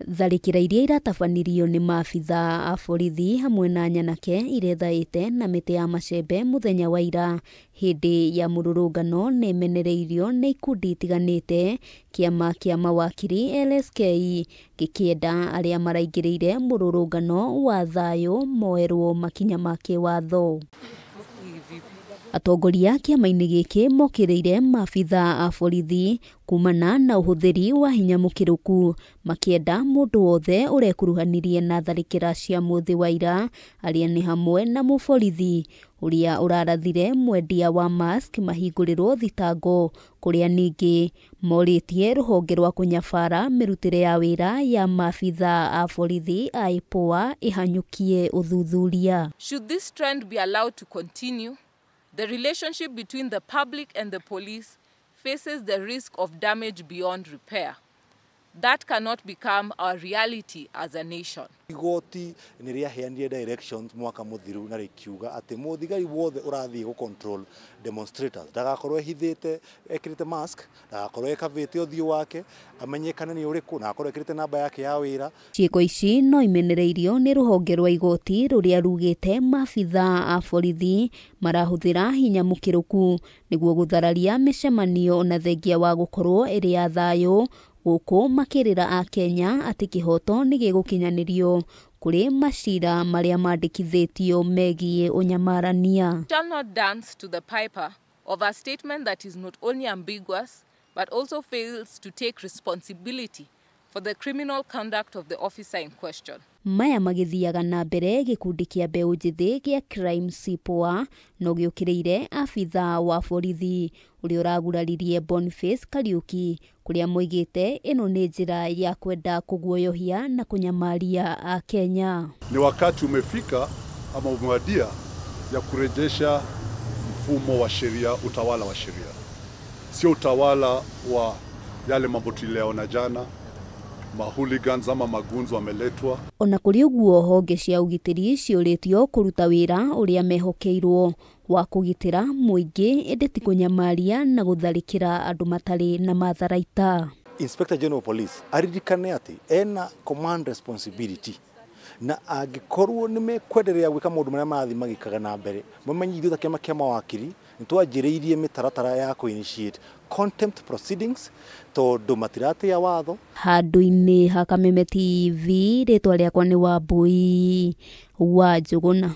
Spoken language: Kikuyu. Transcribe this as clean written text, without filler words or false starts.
Tharĩkĩra iria iratabanirio nĩ maabitha a borithi hamwe na nyanake irethaĩte na mĩtĩ ya macembe mũthenya wa ira hĩndĩ ya mũrũrũngano nĩ ĩmenereirio nĩ ikundi itiganĩte. Kĩama kĩa mawakiri LSK gĩkĩenda arĩa maraingĩrĩire mũrũrũngano wa thayũ moerwo makinya ma kĩwatho. Atongoria kĩama-inĩ gĩkĩ mokĩrĩire maabitha a borithi kumana na ũhũthĩri wa hinya mũkĩrũku, makĩenda mũndũ wothe ũrekuruhanirie na tharĩkĩra cia mũthĩ wa ira, arĩa nĩ hamwe na mũborithi ũrĩa ũrarathire mwendia wa mask mahingũrĩrwo thitango, kũrĩa ningĩ morĩtie rũhonge rwa kũnyabara mĩrutĩre ya wĩra ya maabitha a borithi a IPOA ĩhanyũkie ũthuthuria. Should this trend be allowed to continue, the relationship between the public and the police faces the risk of damage beyond repair. That cannot become our reality as a nation. Igoti nĩ rĩaheanire directions mwaka mũthiru na rĩkiuga atĩ mũthigari wothe ũrathiĩ gũ control demonstrators ndagakorwo ehithĩte ekĩrĩte mask, ndagakorwo ekavĩte ũthiũ wake, amenyekane nĩ ũrĩkũ, na akorwo ekĩrĩte namba yake ya wĩra. Ciĩko ici no imenereirio nĩ rũhonge rwa igoti rũrĩa rugĩte maabitha a borithi marahũthĩra hinya mũkĩrũku nĩguo gũthararia mĩcemanio na thengia wa gũkorwo ĩrĩ ya thayũ, gũkũ makĩrĩra Akenya atĩ kĩhoto nĩ gĩgũkinyanĩrio kũrĩ macira marĩa mandĩkithĩtio megiĩ ũnyamarania. Shall not dance to the piper of a statement that is not only ambiguous but also fails to take responsibility for the criminal conduct of the officer in question. Maya magĩthiaga na mbere, gĩkundi kĩa mbeũ njĩthĩ gĩa Crime CIPOA no gĩũkĩrĩire abitha wa borithi ũrĩa ũraguraririe Boniface Kariuki, kũrĩa moigĩte ĩno nĩ njĩra ya kwenda kũguoyohia na kũnyamaria Akenya. Ni wakati umefika ama umewadia ya kurejesha mfumo wa sheria, utawala wa sheria, sio utawala wa yale mambo tuliyaona jana, mahooligans ama magunzo wameletwa. Ona kũrĩ ũguo, honge cia ũgitĩri ciũrĩtio kũruta wĩra ũrĩa mehokeirwo wa kũgitĩra mũingĩ, ĩndĩ ti kũnyamaria na gũtharĩkĩra andũ matarĩ na matharaita. Inspector General of Police aririkane atĩ ena command responsibility, na angĩkorwo nĩ mekwenderea gwĩka maũndũ marĩa marathiĩ magĩkaga na mbere, mamenye ithuĩ ta kĩama kĩa mawakiri nĩ twanjĩrĩirie mĩtaratara ya kũ initiate contempt proceedings tondũ matiratĩa watho. Handũ-inĩ ha Kameme TV, rĩtwa rĩakwa nĩ Wambui wa Njũgũna.